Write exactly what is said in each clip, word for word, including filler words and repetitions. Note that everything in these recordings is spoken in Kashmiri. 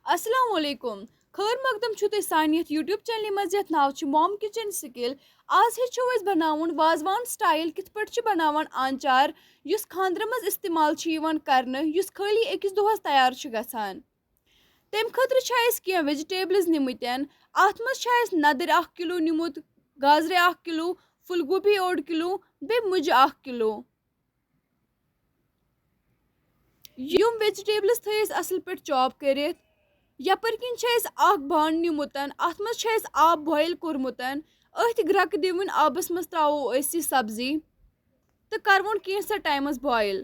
السلام علیکم، خٲر مقدم چھُو تُہۍ سانہِ یَتھ YouTube چینلہِ منٛز یَتھ ناو چھُ Mom Kitchen Skill۔ آز ہیٚچھو أسۍ بَناوُن وازوان سٹایل کِتھ پٲٹھۍ چھِ بَناوان آنچار، یُس خانٛدرٕ منٛز استعمال چھُ یِوان کرنہٕ، یُس خٲلی أکِس دۄہَس تیار چھُ گژھان۔ تَمہِ خٲطرٕ چھِ اَسہِ کینٛہہ vegetables نِمٕتٮ۪ن۔ اَتھ منٛز چھُ اَسہِ نَدٕرۍ اکھ کِلوٗ نِمُت، گازرِ اکھ کِلوٗ، پھول گوبی اوٚڑ کِلوٗ، بیٚیہِ مُجہِ اکھ کِلوٗ۔ یِم vegetables تھٲے اَسہِ اَصٕل پٲٹھۍ chop کٔرِتھ۔ یَپٲرۍ کِنۍ چھُ اَسہِ اکھ بانہٕ نِمُت، اَتھ منٛز چھُ اَسہِ آب boil کوٚرمُت۔ أتھۍ گرٛٮ۪کہٕ دِوٕنۍ، آبَس منٛز ترٛاوو أسۍ یہِ سبزی تہٕ کَرٕوون کینٛژھا timeس boil۔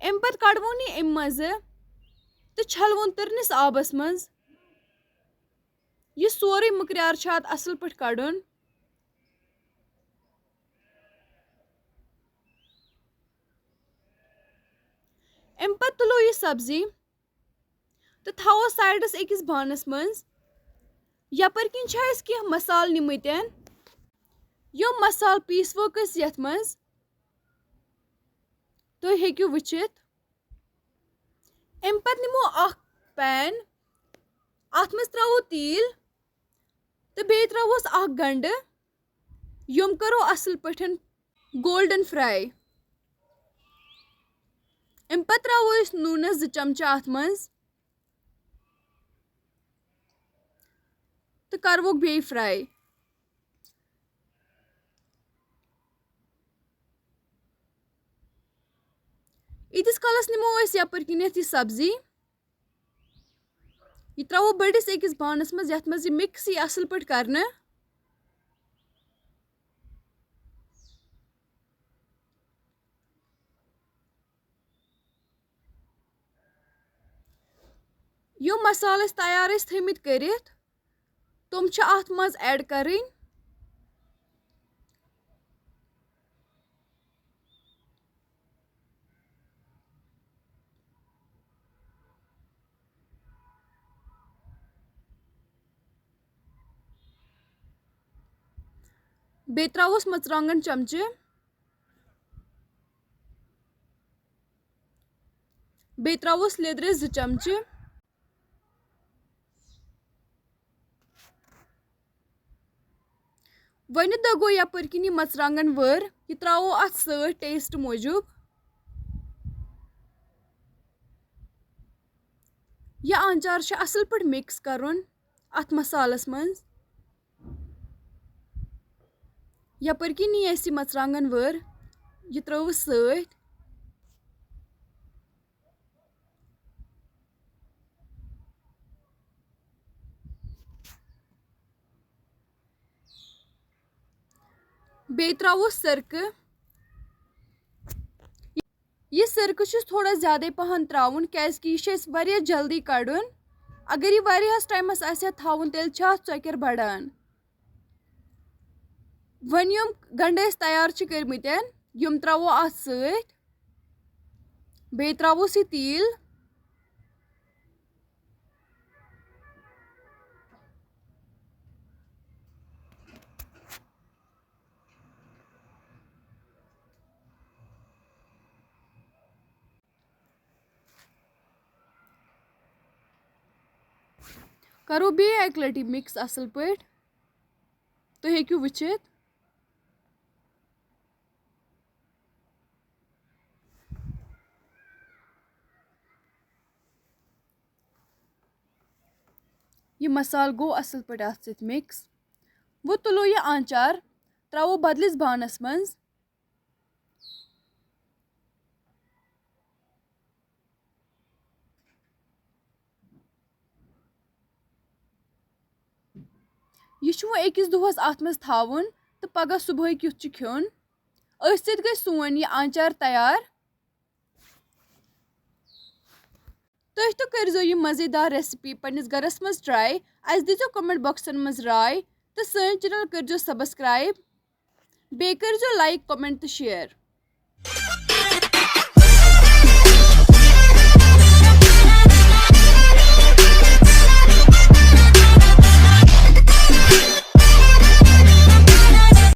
اَمہِ پَتہٕ کَڑوون یہِ اَمہِ منٛزٕ تہٕ چھَلوون تٔرنِس آبَس منٛز۔ یہِ سورُے مُکریار چھُ اَتھ اَصٕل پٲٹھۍ کَڑُن۔ اَمہِ پَتہٕ تُلو یہِ سبزی تہٕ تھاوو sideس أکِس بانَس منٛز۔ یَپٲرۍ کِنۍ چھِ اَسہِ کینٛہہ مصالہٕ نِمٕتٮ۪ن۔ یِم مصالہٕ پیٖسوکھ أسۍ یَتھ منٛز۔ تُہۍ ہیٚکِو وٕچھِتھ۔ اَمہِ پَتہٕ نِمو اَکھ pan، اَتھ منٛز ترٛاوو تیٖل تہٕ بیٚیہِ ترٛاووس اَکھ گَنٛڈٕ۔ یِم کَرو اَصٕل پٲٹھۍ golden fry۔ اَمہِ پَتہٕ ترٛاوو أسۍ نوٗنَس زٕ چمچہٕ اَتھ منٛز تہٕ کَرٕووکھ بیٚیہِ fry۔ ییٖتِس کالَس نِمو أسۍ یَپٲرۍ کِنٮ۪تھ یہِ سبزی۔ یہِ ترٛاوو بٔڑِس أکِس بانَس منٛز، یَتھ منٛز یہِ mix یی اَصٕل پٲٹھۍ کَرنہٕ۔ یِم مصالہٕ أسۍ تیار ٲسۍ تھٲومٕتۍ کٔرِتھ، تِم چھِ اَتھ منٛز add کَرٕنۍ۔ بیٚیہِ ترٛاووس مَرژٕوانٛگَن چمچہٕ۔ بیٚیہِ ترٛاووس لیٚدرِ زٕ چمچہٕ۔ وۄنۍ دَگو یَپٲرۍ کِنۍ یہِ مَرژٕوانٛگَن وٲر، یہِ ترٛاوو اَتھ سۭتۍ taste موٗجوٗب۔ یہِ آنچار چھُ اَصٕل پٲٹھۍ mix کَرُن اَتھ مصالَس منٛز۔ یَپٲرۍ کِنۍ نی اَسہِ یہِ مَرژٕوانٛگَن وٲر، یہِ ترٛٲوٕس سۭتۍ۔ بیٚیہِ ترٛاووس سِرکہٕ۔ یہِ سِرکہٕ چھُس تھوڑا زیادَے پَہَن ترٛاوُن، کیٛازِکہِ یہِ چھُ اَسہِ واریاہ جلدی کَڑُن۔ اگر یہِ واریاہَس timeس آسہِ ہا تھاوُن، تیٚلہِ چھِ اَتھ ژۄکیر بَڑان۔ وۄنۍ یِم گَنٛڈٕ أسۍ تیار چھِ کٔرمٕتۍ، یِم ترٛاوو اَتھ سۭتۍ۔ بیٚیہِ ترٛاووس یہِ تیٖل۔ کَرو بیٚیہِ اَکہِ لَٹہِ mix اَصٕل پٲٹھۍ۔ تُہۍ ہیٚکِو وٕچھِتھ۔ یہِ مصالہٕ گوٚو اَصٕل پٲٹھۍ اَتھ سۭتۍ mix۔ وۄنۍ تُلو یہِ آنچار، ترٛاوو بدلِس بانَس منٛز۔ یہِ چھُ وۄنۍ أکِس دۄہَس اَتھ منٛز تھاوُن تہٕ پَگاہ صُبحٲے کیُتھ چھُ کھیوٚن۔ أتھۍ سۭتۍ گٔے سون یہِ آنچار تیار۔ تُہۍ تہِ کٔرۍزیو یہِ مَزیدار recipe پنٛنِس گَرَس منٛز try۔ اَسہِ دیٖزیو comment boxن منٛز راے تہٕ سٲنۍ channel کٔرۍزیو subscribe۔ بیٚیہِ کٔرۍزیو like، comment تہٕ share۔